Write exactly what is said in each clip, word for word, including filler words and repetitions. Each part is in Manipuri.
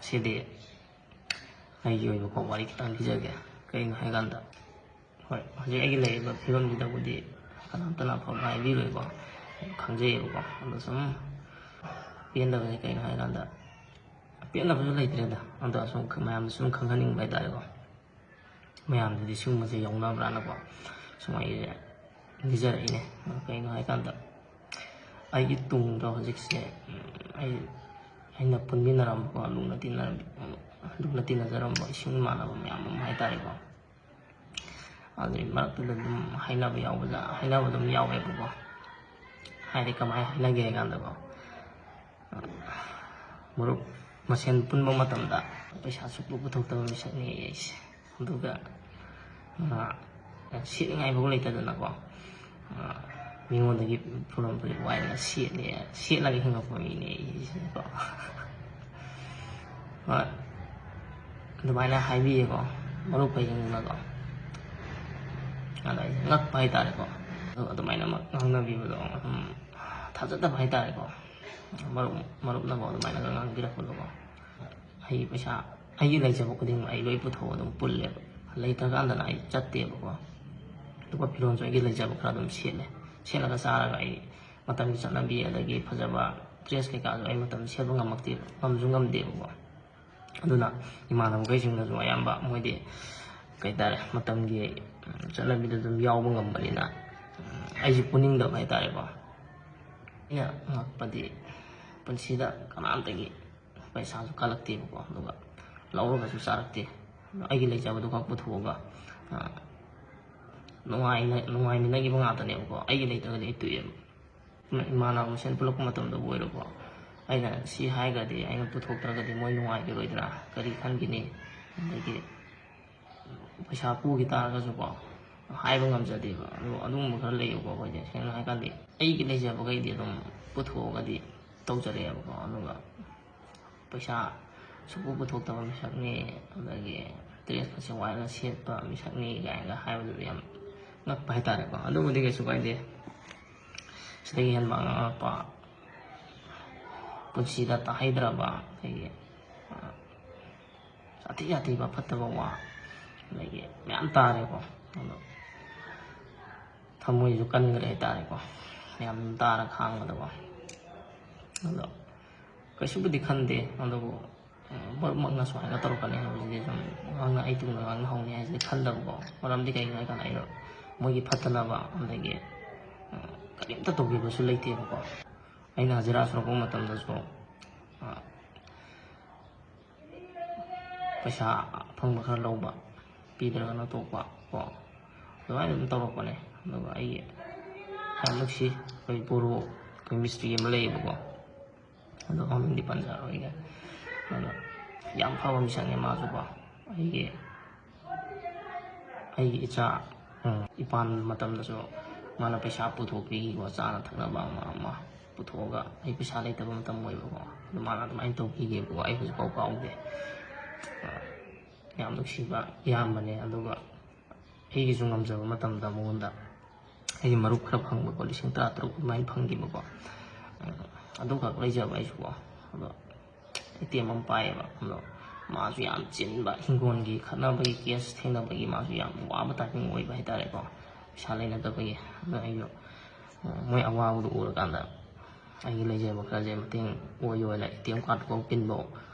ꯁꯤꯗꯤ ꯑꯩꯒꯤ ꯑꯣꯏꯕꯀꯣ ꯋꯥꯔꯤ ꯈꯤꯇꯪ ꯂꯤꯖꯒꯦ꯫ ꯀꯩꯅꯣ ꯍꯥꯏꯀꯥꯟꯗ, ꯍꯣꯏ, ꯍꯧꯖꯤꯛ ꯑꯩꯒꯤ ꯂꯩꯔꯤꯕ ꯐꯤꯕꯝꯁꯤꯗꯕꯨꯗꯤ ꯀꯅꯥꯝꯇꯅ ꯑꯐꯕ ꯍꯥꯏꯕꯤꯔꯣꯏꯀꯣ, ꯈꯪꯖꯩꯌꯦꯕꯀꯣ꯫ ꯑꯗꯣ ꯁꯨꯝ ꯄꯦꯟꯗꯕꯁꯦ ꯀꯩꯅꯣ ꯍꯥꯏꯀꯥꯟꯗ, ꯄꯦꯟꯗꯕꯁꯨ ꯂꯩꯇ꯭ꯔꯦꯗ, ꯑꯗꯣ ꯁꯨꯝ ꯃꯌꯥꯝꯗ ꯁꯨꯝ ꯈꯪꯍꯟꯅꯤꯡꯕ ꯍꯥꯏꯇꯥꯔꯦꯀꯣ꯫ ꯃꯌꯥꯝꯗꯗꯤ ꯁꯤꯒꯨꯝꯕꯁꯦ ꯌꯥꯎꯅꯕ꯭ꯔꯥꯅꯀꯣ ꯁꯨꯝ ꯑꯩꯁꯦ ꯂꯤꯖꯔꯛꯏꯅꯦ꯫ ꯀꯩꯅꯣ ꯍꯥꯏꯀꯥꯟꯗ, ꯑꯩꯒꯤ ꯇꯨꯡꯗ ꯍꯧꯖꯤꯛꯁꯦ, ꯎꯝ, ꯑꯩ, ꯑꯩꯅ ꯄꯨꯟꯃꯤꯟꯅꯔꯝꯕꯀꯣ, ꯂꯨꯅ ꯇꯤꯟꯅꯔꯝ-, ꯂꯨꯅ ꯇꯤꯟꯅꯖꯔꯝꯕ ꯏꯁꯨꯡ ꯏꯃꯥꯟꯅꯕ ꯃꯌꯥꯝ ꯑꯃ ꯍꯥꯏꯇꯥꯔꯦꯀꯣ꯫ ꯑꯗꯨꯒꯤ ꯃꯔꯛꯇꯨꯗ ꯑꯗꯨꯝ ꯍꯥꯏꯅꯕ ꯌꯥꯎꯕꯗ, ꯍꯥꯏꯅꯕ ꯑꯗꯨꯝ ꯌꯥꯎꯋꯦꯕꯀꯣ꯫ ꯍꯥꯏꯗꯤ ꯀꯃꯥꯏꯅ ꯍꯥꯏꯅꯒꯦ ꯍꯥꯏ ꯀꯥꯟꯗꯀꯣ, ꯃꯔꯨꯞ ꯃꯁꯦꯟ ꯄꯨꯟꯕ ꯃꯇꯝꯗ ꯄꯩꯁꯥ ꯁꯨꯛꯄꯨ ꯄꯨꯊꯣꯛꯇꯕ ꯃꯤꯁꯛꯅꯤ ꯑꯩꯁꯦ꯫ ꯑꯗꯨꯒ, ꯑ, ꯁꯦꯠꯅꯤꯡꯉꯥꯏ ꯐꯥꯎ ꯂꯩꯇꯗꯅꯀꯣ, ꯑ, ꯃꯤꯉꯣꯟꯗꯒꯤ ꯄꯨꯔꯛꯄꯁꯦ ꯋꯥꯏꯔꯒ ꯁꯦꯠꯂꯦ, ꯁꯦꯠꯂꯒ ꯍꯤꯡꯉꯛꯄ ꯃꯤꯅꯦ ꯑꯩꯁꯦꯀꯣ꯫ ꯍꯣꯏ, ꯑꯗꯨꯃꯥꯏꯅ ꯍꯥꯏꯕꯤꯌꯦꯀꯣ ꯃꯔꯨꯞꯈꯩꯁꯤꯡꯗꯨꯅꯀꯣ꯫ ꯑꯗ ꯑꯩꯁꯦ ꯉꯛꯄ ꯍꯥꯏꯇꯥꯔꯦꯀꯣ꯫ ꯑꯗꯨ ꯑꯗꯨꯃꯥꯏꯅꯃꯛ ꯉꯥꯡꯅꯕꯤꯕꯗꯣ, ꯎꯝ, ꯊꯥꯖꯗꯕ ꯍꯥꯏꯇꯥꯔꯦꯀꯣ꯫ ꯃꯔꯨꯞ, ꯃꯔꯨꯞꯅꯐꯥꯎ ꯑꯗꯨꯃꯥꯏꯅꯒ ꯉꯥꯡꯕꯤꯔꯛꯄꯗꯣꯀꯣ꯫ ꯑꯩ ꯄꯩꯁꯥ, ꯑꯩꯒꯤ ꯂꯩꯖꯕ ꯈꯨꯗꯤꯡꯃꯛ ꯑꯩ ꯂꯣꯏ ꯄꯨꯊꯣꯛꯑ ꯑꯗꯨꯝ ꯄꯨꯜꯂꯦꯕ꯫ ꯂꯩꯇ꯭ꯔꯀꯥꯟꯗꯅ ꯑꯩ ꯆꯠꯇꯦꯕꯀꯣ꯫ ꯑꯇꯣꯞꯄ ꯐꯤꯔꯣꯜꯁꯨ ꯑꯩꯒꯤ ꯂꯩꯖꯕ ꯈꯔ ꯑꯗꯨꯝ ꯁꯦꯠꯂꯦ꯫ ꯁꯦꯠꯂꯒ ꯆꯥꯔꯒ ꯑꯩ ꯃꯇꯝꯒꯤ ꯆꯠꯅꯕꯤ ꯑꯗꯒꯤ ꯐꯖꯕ ꯗ꯭ꯔꯦꯁ ꯀꯩꯀꯥꯁꯨ ꯑꯩ ꯃꯇꯝ ꯁꯦꯠꯄ ꯉꯝꯃꯛꯇꯦꯕ, ꯉꯝꯁꯨ ꯉꯝꯗꯦꯕꯀꯣ꯫ ꯑꯗꯨꯅ ꯏꯃꯥꯟꯅꯕꯈꯩꯁꯤꯡꯅꯁꯨ ꯑꯌꯥꯝꯕ ꯃꯣꯏꯗꯤ ꯀꯩ ꯍꯥꯏꯇꯥꯔꯦ, ꯃꯇꯝꯒꯤ, ꯎꯝ, ꯆꯠꯅꯕꯤꯗ ꯑꯗꯨꯝ ꯌꯥꯎꯕ ꯉꯝꯕꯅꯤꯅ, ꯎꯝ, ꯑꯩꯁꯨ ꯄꯨꯅꯤꯡꯗꯕ ꯍꯥꯏꯇꯥꯔꯦꯀꯣ꯫ ꯑꯩꯅ ꯉꯛꯄꯗꯤ ꯄꯨꯟꯁꯤꯗ ꯀꯅꯥꯝꯇꯒꯤ ꯄꯩꯁꯥꯁꯨ ꯀꯜꯂꯛꯇꯦꯕꯀꯣ, ꯑꯗꯨꯒ ꯂꯧꯔꯒꯁꯨ ꯆꯥꯔꯛꯇꯦ꯫ ꯑꯩꯒꯤ ꯂꯩꯖꯕꯗꯨ ꯈꯛ ꯄꯨꯊꯣꯛꯑꯒ, ꯑ, ꯅꯨꯡꯉꯥꯏꯅ, ꯅꯨꯡꯉꯥꯏꯃꯤꯟꯅꯈꯤꯕ ꯉꯥꯛꯇꯅꯦꯕꯀꯣ꯫ ꯑꯩꯒꯤ ꯂꯩꯇ꯭ꯔꯒꯗꯤ ꯑꯩ ꯇꯣꯛꯑꯦꯕ꯫ ꯏꯃꯥꯟꯅꯕ ꯃꯁꯦꯟ ꯄꯨꯜꯂꯛꯄ ꯃꯇꯝꯗꯕꯨ ꯑꯣꯏꯔꯣꯀꯣ, ꯑꯩꯅ ꯁꯤ ꯍꯥꯏꯈ꯭ꯔꯗꯤ, ꯑꯩꯅ ꯄꯨꯊꯣꯛꯇ꯭ꯔꯒꯗꯤ ꯃꯣꯏ ꯅꯨꯡꯉꯥꯏꯈꯤꯔꯣꯏꯗ꯭ꯔꯥ, ꯀꯔꯤ ꯈꯟꯈꯤꯅꯤ, ꯑꯗꯒꯤ ꯄꯩꯁꯥ ꯄꯨꯈꯤ ꯇꯥꯔꯒꯁꯨꯀꯣ, ꯍꯥꯏꯕ ꯉꯝꯖꯗꯦꯕ꯫ ꯑꯗꯣ ꯑꯗꯨꯒꯨꯝꯕ ꯈꯔ ꯂꯩꯌꯦꯕꯀꯣ꯫ ꯑꯩꯈꯣꯏꯁꯦ ꯁꯦꯡꯅ ꯍꯥꯏꯔꯀꯥꯟꯗꯤ ꯑꯩꯒꯤ ꯂꯩꯖꯕꯈꯩꯗꯤ ꯑꯗꯨꯝ ꯄꯨꯊꯣꯛꯑꯒꯗꯤ ꯇꯧꯖꯔꯛꯑꯦꯕꯀꯣ꯫ ꯑꯗꯨꯒ ꯄꯩꯁꯥ ꯁꯨꯛꯄꯨ ꯄꯨꯊꯣꯛꯇꯕ ꯃꯤꯁꯛꯅꯤ, ꯑꯗꯒꯤ ꯗ꯭ꯔꯦꯁꯀꯁꯦ ꯋꯥꯏꯔꯒ ꯁꯦꯠꯄ ꯃꯤꯁꯛꯅꯤ ꯀꯥꯏꯅꯒ ꯍꯥꯏꯕꯗꯨꯗꯤ ꯌꯥꯝ ꯉꯛꯄ ꯍꯥꯏꯇꯥꯔꯦꯀꯣ꯫ ꯑꯗꯨꯕꯨꯗꯤ ꯀꯩꯁꯨ ꯀꯥꯏꯗꯦ꯫ ꯁꯤꯗꯒꯤ ꯍꯦꯟꯕ ꯑꯉꯛꯄ ꯄꯨꯟꯁꯤꯗ ꯇꯥꯍꯩꯗ꯭ꯔꯕ ꯑꯩꯈꯣꯏꯒꯤ, ꯑ, ꯌꯥꯊꯤꯕ ꯐꯠꯇꯕ ꯋꯥ, ꯑꯗꯒꯤ ꯃꯌꯥꯝ ꯇꯥꯔꯦꯀꯣ꯫ ꯑꯗꯣ ꯊꯃꯣꯏꯁꯨ ꯀꯟꯈ꯭ꯔꯦ ꯍꯥꯏꯇꯥꯔꯦꯀꯣ, ꯌꯥꯝ ꯇꯥꯔ ꯈꯥꯡꯕꯗꯀꯣ꯫ ꯑꯗꯣ ꯀꯩꯁꯨꯕꯨꯗꯤ ꯈꯟꯗꯦ, ꯑꯗꯨꯕꯨ ꯃꯔꯨꯞꯃꯛꯅ ꯁꯨꯃꯥꯏꯅ ꯇꯧꯔꯛꯀꯅꯤ ꯍꯥꯏꯕꯁꯤꯗꯤ ꯁꯨꯝ ꯉꯥꯡꯅ ꯑꯩ ꯇꯨꯡꯗ ꯉꯥꯡꯅꯍꯧꯅꯤ ꯍꯥꯏꯁꯤꯗꯤ ꯈꯟꯗꯕꯀꯣ꯫ ꯃꯔꯝꯗꯤ ꯀꯩꯒꯤꯅꯣ ꯍꯥꯏ ꯀꯥꯟꯗ ꯑꯩꯅ ꯃꯣꯏꯒꯤ ꯐꯠꯇꯅꯕ ꯑꯗꯒꯤ ꯀꯔꯤꯝꯇ ꯇꯧꯕꯤꯕꯁꯨ ꯂꯩꯇꯦꯕꯀꯣ꯫ ꯑꯩꯅ ꯍꯖꯤꯔꯥ ꯁꯨꯔꯛꯄ ꯃꯇꯝꯗꯁꯨ ꯄꯩꯁꯥ ꯑꯐꯪꯕ ꯈꯔ ꯂꯧꯕ, ꯄꯤꯗ꯭ꯔꯒꯅ ꯇꯣꯛꯄ ꯀꯣ, ꯑꯗꯨꯃꯥꯏꯅ ꯑꯗꯨꯝ ꯇꯧꯔꯛꯄꯅꯦ꯫ ꯑꯗꯨꯒ ꯑꯩꯒꯤ ꯌꯥꯝ ꯅꯨꯡꯁꯤ, ꯑꯩꯈꯣꯏ ꯕꯣꯔꯣ, ꯑꯩꯈꯣꯏ ꯃꯤꯁꯇ꯭ꯔꯤ ꯑꯃ ꯂꯩꯌꯦꯕꯀꯣ, ꯑꯗꯣ ꯃꯃꯤꯡꯗꯤ ꯄꯟꯖꯔꯔꯣꯏꯒꯦ꯫ ꯑꯗꯣ ꯌꯥꯝ ꯐꯕ ꯃꯤꯁꯛꯅꯦ ꯃꯥꯁꯨꯀꯣ꯫ ꯑꯩꯒꯤ ꯑꯩꯒꯤ ꯏꯆꯥ ꯏꯄꯥꯟ ꯃꯇꯝꯗꯁꯨ ꯃꯥꯅ ꯄꯩꯁꯥ ꯄꯨꯊꯣꯛꯄꯤꯈꯤꯀꯣ, ꯆꯥꯅ ꯊꯛꯅꯕ ꯑꯃ ꯑꯃ ꯄꯨꯊꯣꯛꯑꯒ꯫ ꯑꯩ ꯄꯩꯁꯥ ꯂꯩꯇꯕ ꯃꯇꯝ ꯑꯣꯏꯕꯀꯣ, ꯑꯗꯨ ꯃꯥꯅ ꯑꯗꯨꯃꯥꯏꯅ ꯇꯧꯕꯤꯈꯤꯕꯀꯣ, ꯑꯩ ꯍꯧꯖꯤꯛꯐꯥꯎ ꯀꯥꯎꯗꯦ꯫ ꯌꯥꯝ ꯅꯨꯡꯁꯤꯕ ꯏꯌꯥꯝꯕꯅꯦ꯫ ꯑꯗꯨꯒ ꯑꯩꯒꯤꯁꯨ ꯉꯝꯖꯕ ꯃꯇꯝꯗ ꯃꯉꯣꯟꯗ ꯑꯩꯒꯤ ꯃꯔꯨꯞ ꯈꯔ ꯐꯪꯕꯀꯣ, ꯂꯤꯁꯤꯡ ꯇꯔꯥ ꯇꯔꯨꯛ ꯑꯗꯨꯃꯥꯏꯅ ꯐꯪꯈꯤꯕꯀꯣ꯫ ꯑꯗꯨꯈꯛ ꯂꯩꯖꯕ ꯑꯩꯁꯨꯀꯣ꯫ ꯑꯗꯣ ꯑꯦ ꯇꯤ ꯑꯦꯝ ꯑꯃ ꯄꯥꯏꯌꯦꯕ꯫ ꯑꯗꯣ ꯃꯥꯁꯨ ꯌꯥꯝ ꯆꯤꯟꯕ, ꯍꯤꯡꯒꯣꯜꯒꯤ ꯈꯠꯅꯕꯒꯤ ꯀꯦꯁ ꯊꯦꯡꯅꯕꯒꯤ ꯃꯥꯁꯨ ꯌꯥꯝ ꯋꯥꯕ ꯇꯥꯏꯃꯤꯡ ꯑꯣꯏꯕ ꯍꯥꯏꯇꯥꯔꯦꯀꯣ, ꯄꯩꯁꯥ ꯂꯩꯅꯗꯕꯒꯤ꯫ ꯑꯗꯣ ꯑꯩꯁꯨ ꯃꯣꯏ ꯑꯋꯥꯕꯗꯨ ꯎꯔꯀꯥꯟꯗ ꯑꯩꯒꯤ ꯂꯩꯖꯕ ꯈꯔꯁꯦ ꯃꯇꯦꯡ ꯑꯣꯏ ꯑꯣꯏꯅ ꯑꯦ ꯇꯤ ꯑꯦꯝ ꯀꯥꯔꯠ ꯐꯥꯎ ꯄꯤꯟꯐꯥꯎ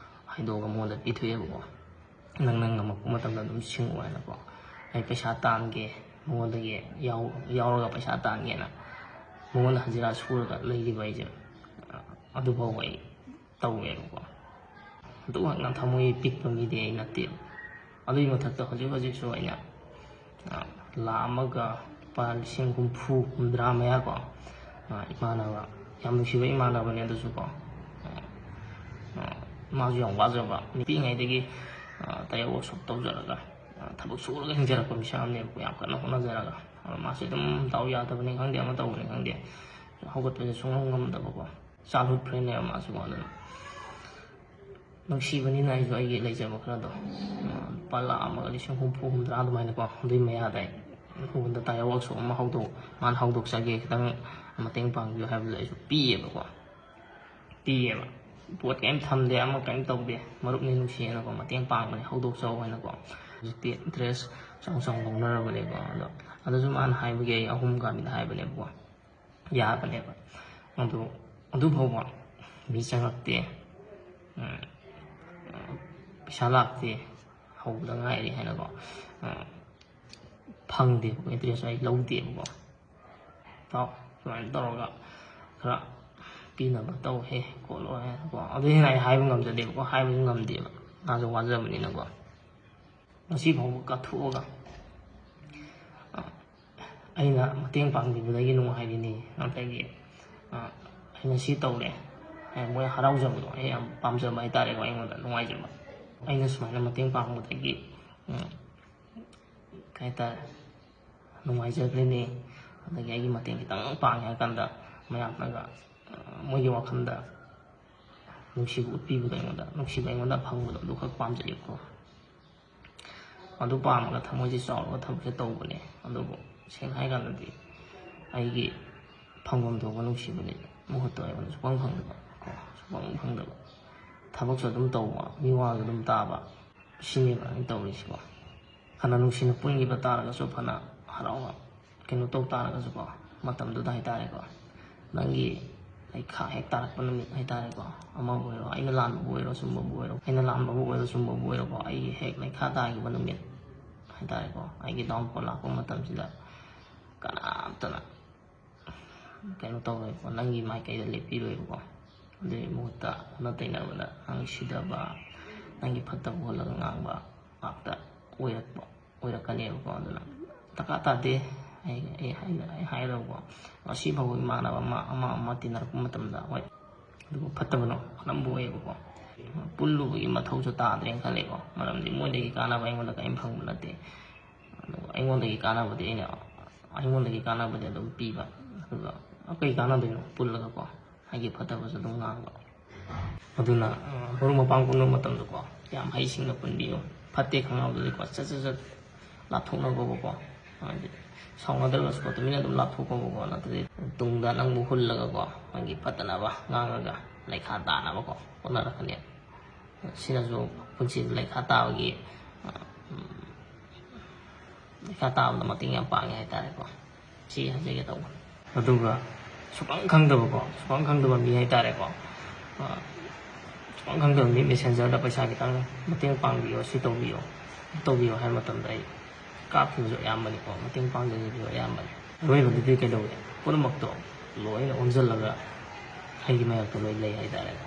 ꯍꯥꯏꯗꯣꯛꯑꯒ ꯃꯉꯣꯟꯗ ꯄꯤꯊꯣꯛꯑꯦꯕꯀꯣ꯫ "ꯅꯪꯅ ꯉꯝꯃꯛꯄ ꯃꯇꯝꯗ ꯑꯗꯨꯝ ꯁꯤꯡꯉꯨ" ꯍꯥꯏꯅꯀꯣ꯫ ꯑꯩ ꯄꯩꯁꯥ ꯇꯥꯟꯒꯦ, ꯃꯉꯣꯟꯗꯒꯤ ꯌꯥꯎꯔꯒ ꯄꯩꯁꯥ ꯇꯥꯟꯒꯦꯅ ꯃꯉꯣꯟꯗ ꯍꯖꯤꯔꯥ ꯁꯨꯔꯒ ꯂꯩꯔꯤꯕ ꯑꯩꯁꯦ ꯑꯗꯨꯐꯥꯎ ꯑꯩ ꯇꯧꯋꯦꯕꯀꯣ꯫ ꯑꯗꯨꯛ ꯌꯥꯝꯅ ꯊꯃꯣꯏ ꯄꯤꯛꯄ ꯃꯤꯗꯤ ꯑꯩ ꯅꯠꯇꯦ꯫ ꯑꯗꯨꯒꯤ ꯃꯊꯛꯇ ꯍꯧꯖꯤꯛ ꯍꯧꯖꯤꯛꯁꯨ ꯑꯩꯅ ꯂꯥꯈ ꯑꯃꯒ ꯂꯨꯄꯥ ꯂꯤꯁꯤꯡ ꯍꯨꯝꯐꯨ ꯍꯨꯝꯗ꯭ꯔꯥ ꯃꯌꯥꯀꯣ, ꯏꯃꯥꯟꯅꯕ, ꯌꯥꯝ ꯅꯨꯡꯁꯤꯕ ꯏꯃꯥꯟꯅꯕꯅꯦ ꯑꯗꯨꯁꯨꯀꯣ꯫ ꯃꯥꯁꯨ ꯌꯥꯝ ꯋꯥꯖꯕ, ꯄꯤꯛꯏꯉꯩꯗꯒꯤ ꯇꯥꯏꯌꯔ ꯋꯥꯛꯁꯣꯞ ꯇꯧꯖꯔꯒ, ꯊꯕꯛ ꯁꯨꯔꯒ ꯍꯤꯡꯖꯔꯛꯄ ꯃꯤꯁꯛ ꯑꯃꯅꯦꯕꯀꯣ, ꯌꯥꯝ ꯀꯟꯅ ꯍꯣꯠꯅꯖꯔꯒ꯫ ꯑꯗꯣ ꯃꯥꯁꯦ ꯑꯗꯨꯝ ꯗꯥꯎ ꯌꯥꯗꯕꯅꯤ ꯈꯪꯗꯦ, ꯑꯃ ꯇꯧꯕꯅꯤ ꯈꯪꯗꯦ, ꯍꯧꯒꯠꯄꯁꯦ ꯁꯨꯡꯉꯝ ꯉꯝꯗꯕꯀꯣ꯫ ꯆꯥꯏꯜꯍꯨꯗ ꯐ꯭ꯔꯦꯟꯅꯦꯕ ꯃꯥꯁꯨꯀꯣ꯫ ꯑꯗꯨꯅ ꯅꯨꯡꯁꯤꯕꯅꯤꯅ ꯑꯩꯁꯨ ꯑꯩꯒꯤ ꯂꯩꯖꯕ ꯈꯔꯗꯣ, ꯂꯨꯄꯥ ꯂꯥꯈ ꯑꯃꯒ ꯂꯤꯁꯤꯡ ꯍꯨꯝꯐꯨ ꯍꯨꯝꯗ꯭ꯔꯥ ꯑꯗꯨꯃꯥꯏꯅꯀꯣ, ꯑꯗꯨꯒꯤ ꯃꯌꯥꯗ ꯑꯩ ꯃꯉꯣꯟꯗ ꯇꯥꯏꯌꯔ ꯋꯥꯛꯁꯣꯞ ꯑꯃ ꯍꯧꯗꯣꯛ ꯃꯥꯅ ꯍꯧꯗꯣꯛꯆꯒꯦ, ꯈꯤꯇꯪ ꯃꯇꯦꯡ ꯄꯥꯡꯕꯤꯌꯨ ꯍꯥꯏꯕꯗꯨꯗ ꯑꯩꯁꯨ ꯄꯤꯌꯦꯕꯀꯣ꯫ ꯄꯤꯌꯦꯕ꯫ ꯄꯣꯠ ꯀꯔꯤꯝ ꯊꯝꯗꯦ, ꯑꯃ ꯀꯔꯤꯝ ꯇꯧꯗꯦ, ꯃꯔꯨꯞꯅꯤ ꯅꯨꯡꯁꯤꯌꯦꯅꯀꯣ, ꯃꯇꯦꯡ ꯄꯥꯡꯕꯅꯦ, ꯍꯧꯗꯣꯛꯆꯧ ꯍꯥꯏꯅꯀꯣ꯫ ꯍꯧꯖꯤꯛꯇꯤ ꯏꯟꯇꯔꯦꯁ ꯆꯥꯎ ꯆꯥꯎ ꯂꯧꯅꯔꯕꯅꯦꯀꯣ꯫ ꯑꯗꯣ ꯑꯗꯨꯁꯨ ꯃꯥꯅ ꯍꯥꯏꯕꯒꯤ ꯑꯩ ꯑꯍꯨꯝ ꯀꯥꯕꯤꯗ ꯍꯥꯏꯕꯅꯦꯕꯀꯣ, ꯌꯥꯕꯅꯦꯕ꯫ ꯑꯗꯨ ꯑꯗꯨ ꯐꯥꯎꯕ ꯃꯤ ꯆꯪꯉꯛꯇꯦ, ꯎꯝ, ꯄꯩꯁꯥ ꯂꯥꯛꯇꯦ, ꯍꯧꯕꯗ ꯉꯥꯏꯔꯤ ꯍꯥꯏꯅꯀꯣ꯫ ꯐꯪꯗꯦꯕꯀꯣ, ꯏꯟꯇꯔꯦꯁ ꯑꯩ ꯂꯧꯗꯦꯕꯀꯣ꯫ ꯇꯥꯎ, ꯁꯨꯃꯥꯏꯅ ꯇꯧꯔꯒ ꯈꯔ ꯄꯤꯅꯕ ꯇꯧꯍꯦ ꯈꯣꯠꯂꯣ ꯍꯥꯏꯅꯀꯣ꯫ ꯑꯗꯨ ꯍꯦꯟꯅ ꯑꯩ ꯍꯥꯏꯕ ꯉꯝꯖꯗꯦꯕꯀꯣ, ꯍꯥꯏꯕꯁꯨ ꯉꯝꯗꯦꯕ, ꯃꯥꯁꯨ ꯋꯥꯖꯕꯅꯤꯅꯀꯣ꯫ ꯉꯁꯤ ꯐꯥꯎꯕ ꯀꯠꯊꯣꯛꯑꯒ, ꯑ, ꯑꯩꯅ ꯃꯇꯦꯡ ꯄꯥꯡꯕꯤꯕꯗꯒꯤ ꯅꯨꯡꯉꯥꯏꯔꯤꯅꯤ, ꯑꯗꯒꯤ, ꯑ, ꯑꯩꯅ ꯁꯤ ꯇꯧꯔꯦ, ꯑꯦ, ꯃꯣꯏ ꯍꯔꯥꯎꯖꯕꯗꯣ ꯑꯩ ꯌꯥꯝ ꯄꯥꯝꯖꯕ ꯍꯥꯏꯇꯥꯔꯦꯀꯣ, ꯑꯩꯉꯣꯟꯗ ꯅꯨꯡꯉꯥꯏꯖꯕ꯫ ꯑꯩꯅ ꯁꯨꯃꯥꯏꯅ ꯃꯇꯦꯡ ꯄꯥꯡꯕꯗꯒꯤ, ꯎꯝ, ꯀꯩ ꯍꯥꯏꯇꯥꯔꯦ, ꯅꯨꯡꯉꯥꯏꯖꯈ꯭ꯔꯤꯅꯤ꯫ ꯑꯗꯒꯤ ꯑꯩꯒꯤ ꯃꯇꯦꯡ ꯈꯤꯇꯪ ꯄꯥꯡꯉꯦ ꯍꯥꯏ ꯀꯥꯟꯗ ꯃꯌꯥꯝꯅꯒ, ꯑ, ꯃꯣꯏꯒꯤ ꯋꯥꯈꯜꯗ ꯅꯨꯡꯁꯤꯕ ꯎꯠꯄꯤꯕꯗꯣ, ꯑꯩꯉꯣꯟꯗ ꯅꯨꯡꯁꯤꯕ ꯑꯩꯉꯣꯟꯗ ꯐꯪꯕꯗꯣ, ꯑꯗꯨꯈꯛ ꯄꯥꯝꯖꯩꯀꯣ꯫ ꯑꯗꯨ ꯄꯥꯝꯃꯒ ꯊꯃꯣꯏꯁꯦ ꯆꯥꯎꯔꯒ ꯊꯕꯛꯁꯦ ꯇꯧꯕꯅꯦ꯫ ꯑꯗꯨꯕꯨ ꯁꯦꯡꯅ ꯍꯥꯏ ꯀꯥꯟꯗꯗꯤ ꯑꯩꯒꯤ ꯐꯪꯐꯝ ꯊꯣꯛꯄ ꯅꯨꯡꯁꯤꯕꯗꯤ ꯃꯍꯨꯠꯇꯣ ꯑꯩꯉꯣꯟꯗ ꯁꯨꯐꯪ ꯐꯪꯗꯕ ꯀꯣ, ꯁꯨꯐꯪ ꯐꯪꯗꯕ꯫ ꯊꯕꯛꯁꯨ ꯑꯗꯨꯝ ꯇꯧꯕ, ꯃꯤ ꯋꯥꯁꯨ ꯑꯗꯨꯝ ꯇꯥꯕ, ꯁꯤꯅꯦꯕ ꯑꯩꯅ ꯇꯧꯔꯤꯁꯤꯀꯣ꯫ ꯐꯅ ꯅꯨꯡꯁꯤꯅ ꯄꯨꯟꯈꯤꯕ ꯇꯥꯔꯒꯁꯨ, ꯐꯅ ꯍꯔꯥꯎꯅ ꯀꯩꯅꯣ ꯇꯧ ꯇꯥꯔꯒꯁꯨꯀꯣ, ꯃꯇꯝꯗꯨꯗ ꯍꯥꯏꯇꯥꯔꯦꯀꯣ, ꯅꯪꯒꯤ ꯂꯩꯈꯥ ꯍꯦꯛ ꯇꯥꯔꯛꯄ ꯅꯨꯃꯤꯠ ꯍꯥꯏꯇꯥꯔꯦꯀꯣ, ꯑꯃꯕꯨ ꯑꯣꯏꯔꯣ, ꯑꯩꯅ ꯂꯥꯟꯕꯕꯨ ꯑꯣꯏꯔꯣ, ꯆꯨꯝꯕꯕꯨ ꯑꯣꯏꯔꯣ, ꯑꯩꯅ ꯂꯥꯟꯕꯕꯨ ꯑꯣꯏꯔꯣ, ꯆꯨꯝꯕꯕꯨ ꯑꯣꯏꯔꯣꯀꯣ, ꯑꯩꯒꯤ ꯍꯦꯛ ꯂꯩꯈꯥ ꯇꯥꯈꯤꯕ ꯅꯨꯃꯤꯠ ꯍꯥꯏꯇꯥꯔꯦꯀꯣ, ꯑꯩꯒꯤ ꯗꯥꯎꯟꯐꯣꯜ ꯂꯥꯛꯄ ꯃꯇꯝꯁꯤꯗ ꯀꯅꯥꯝꯇꯅ ꯀꯩꯅꯣ ꯇꯧꯔꯣꯏꯀꯣ, ꯅꯪꯒꯤ ꯃꯥꯏꯀꯩꯗ ꯂꯦꯞꯄꯤꯔꯣꯏꯕꯀꯣ꯫ ꯑꯗꯨꯒꯤ ꯃꯍꯨꯠꯇ ꯑꯣꯟꯅ ꯇꯩꯅꯕꯗ ꯅꯪꯒꯤ ꯁꯤꯗꯕ, ꯅꯪꯒꯤ ꯐꯠꯇꯕ ꯎꯍꯜꯂꯒ ꯉꯥꯡꯕ ꯉꯥꯛꯇ ꯑꯣꯏꯔꯛꯄ, ꯑꯣꯏꯔꯛꯀꯅꯦꯕꯀꯣ꯫ ꯑꯗꯨꯅ ꯗꯔꯀꯥꯔ ꯇꯥꯗꯦ꯫ ꯑꯩ, ꯑꯩ ꯍꯥꯏ-, ꯑꯩ ꯍꯥꯏꯔꯕꯀꯣ, ꯉꯁꯤ ꯐꯥꯎꯕ ꯏꯃꯥꯟꯅꯕ ꯑꯃ, ꯑꯃ, ꯑꯃ ꯇꯤꯟꯅꯔꯛꯄ ꯃꯇꯝꯗ, ꯍꯣꯏ, ꯑꯗꯨꯕꯨ ꯐꯠꯇꯕꯅ ꯑꯅꯝꯕ ꯑꯣꯏꯌꯦꯕꯀꯣ꯫ ꯄꯨꯜꯂꯨꯕꯒꯤ ꯃꯊꯧꯁꯨ ꯇꯥꯗ꯭ꯔꯦꯅ ꯈꯜꯂꯦꯀꯣ, ꯃꯔꯝꯗꯤ ꯃꯣꯏꯗꯒꯤ ꯀꯥꯟꯅꯕ ꯑꯩꯉꯣꯟꯗ ꯀꯔꯤꯝ ꯐꯪꯕ ꯅꯠꯇꯦ꯫ ꯑꯗꯨꯒ ꯑꯩꯉꯣꯟꯗꯒꯤ ꯀꯥꯟꯅꯕꯗꯤ ꯑꯩꯅ, ꯑꯩꯉꯣꯟꯗꯒꯤ ꯀꯥꯟꯅꯕꯗꯤ ꯑꯗꯨꯝ ꯄꯤꯕ, ꯑꯗꯨꯒ ꯀꯩ ꯀꯥꯟꯅꯗꯣꯏꯅꯣ ꯄꯨꯜꯂꯒꯀꯣ, ꯑꯩꯒꯤ ꯐꯠꯇꯕꯁꯨ ꯑꯗꯨꯝ ꯉꯥꯡꯕ꯫ ꯑꯗꯨꯅ, ꯑ, ꯃꯔꯨꯞ ꯃꯄꯥꯡ ꯄꯨꯟꯕ ꯃꯇꯝꯗꯀꯣ, ꯌꯥꯝ ꯍꯩꯁꯤꯡꯅ ꯄꯨꯟꯕꯤꯌꯨ꯫ ꯐꯠꯇꯦ ꯈꯪꯉꯕꯗꯤꯀꯣ, ꯁꯠ ꯁꯠ ꯁꯠ ꯂꯥꯞꯊꯣꯛꯅꯕꯀꯣ, ꯍꯥꯏꯗꯤ ꯁꯥꯎꯅꯗ꯭ꯔꯒꯁꯨꯀꯣ, ꯇꯨꯃꯤꯟꯅ ꯑꯗꯨꯝ ꯂꯥꯞꯊꯣꯛꯄꯀꯣ, ꯅꯠꯇ꯭ꯔꯗꯤ ꯇꯨꯡꯗ ꯅꯪꯕꯨ ꯍꯨꯜꯂꯒꯀꯣ, ꯅꯪꯒꯤ ꯐꯠꯇꯅꯕ ꯉꯥꯡꯉꯒ ꯂꯩꯈꯥ ꯇꯥꯅꯕꯀꯣ ꯍꯣꯠꯅꯔꯛꯀꯅꯤ꯫ ꯁꯤꯅꯁꯨ ꯄꯨꯟꯁꯤꯗ ꯂꯩꯈꯥ ꯇꯥꯕꯒꯤ, ꯑ, ꯎꯝ, ꯂꯩꯈꯥ ꯇꯥꯕꯗ ꯃꯇꯦꯡ ꯌꯥꯝ ꯄꯥꯡꯉꯦ ꯍꯥꯏꯇꯥꯔꯦꯀꯣ꯫ ꯁꯤ ꯍꯥꯏꯖꯒꯦ ꯇꯧꯕ꯫ ꯑꯗꯨꯒ ꯁꯨꯈꯪ ꯈꯪꯗꯕꯀꯣ, ꯁꯨꯈꯪ ꯈꯪꯗꯕ ꯃꯤ ꯍꯥꯏꯇꯥꯔꯦꯀꯣ꯫ ꯑ, ꯁꯨꯈꯪ ꯈꯪꯗꯕ ꯃꯤ Messenger-ꯗ ꯄꯩꯁꯥ ꯈꯤꯇꯪ ꯃꯇꯦꯡ ꯄꯥꯡꯕꯤꯌꯣ, ꯁꯤ ꯇꯧꯕꯤꯌꯣ, ꯇꯧꯕꯤꯌꯣ ꯍꯥꯏꯕ ꯃꯇꯝꯗ ꯑꯩ ꯀꯥꯞꯈꯤꯕꯁꯨ ꯑꯌꯥꯝꯕꯅꯤꯀꯣ, ꯃꯇꯦꯡ ꯄꯥꯡꯖꯈꯤꯕꯁꯨ ꯑꯌꯥꯝꯕꯅꯤ꯫ ꯑꯔꯣꯏꯕꯗꯗꯤ ꯀꯩꯗꯧꯋꯤ? ꯄꯨꯝꯅꯃꯛꯇꯣ ꯂꯣꯏꯅ ꯑꯣꯝꯁꯤꯜꯂꯒ ꯑꯩꯒꯤ ꯃꯥꯌꯣꯛꯇ ꯂꯣꯏ ꯂꯩ ꯍꯥꯏꯇꯥꯔꯦꯀꯣ꯫